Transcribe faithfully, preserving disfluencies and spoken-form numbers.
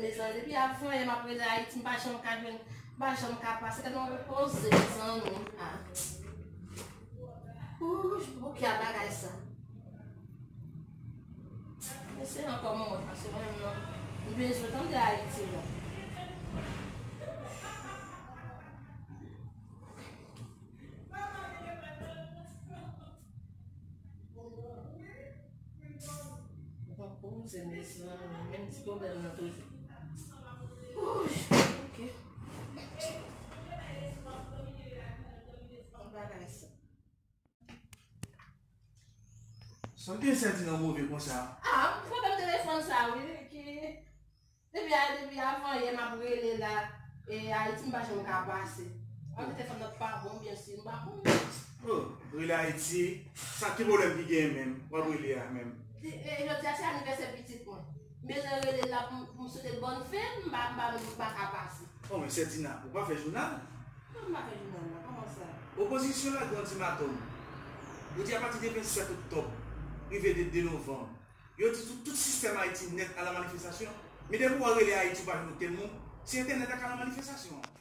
Mezanmi, depi avan yè m ap rele Ayiti, m pa janm ka jwenn, m pa janm ka pase, tèlman repoze, mezanmi. Ah. Ouch, poukisa bagay sa? Mesye ankò mwen, paske mwen menm nan, m bezwen tande Ayiti la. Mwen pa poze, mezanmi, menm ti pwoblèm nan toujou. Ouch, ok. Yon bagay sa. Sa w gen sèti nan move konsa? Ah, pwoblèm telefòn sa, wi, ki depi a, depi avan yè m ap rele la, e Ayiti m pa janm ka pase. An telefòn nan pa bon, byen si, m pa konn. Oh, rele Ayiti, sa ki pwoblèm ki genyen menm? W ap rele a menm. E, e, jodi a se anivèsè pitit mwen. M bezwen rele l la pou m, pou m swete l bòn fèt, m pa, m pa, m pa ka pase. Oh, men sè Tina, ou pa fè jounal? Non, m pa fè jounal la, kòman sa? Opozisyon lage yon ultimatòm. Yo di apati de vennsèt oktòb, rive de de novanm, yo di tout, tout sistèm Ayiti nèt al nan manifestasyon. Men depi w rele Ayiti, ou pa jwenn okenn moun, se entènèt la k al nan manifestasyon an.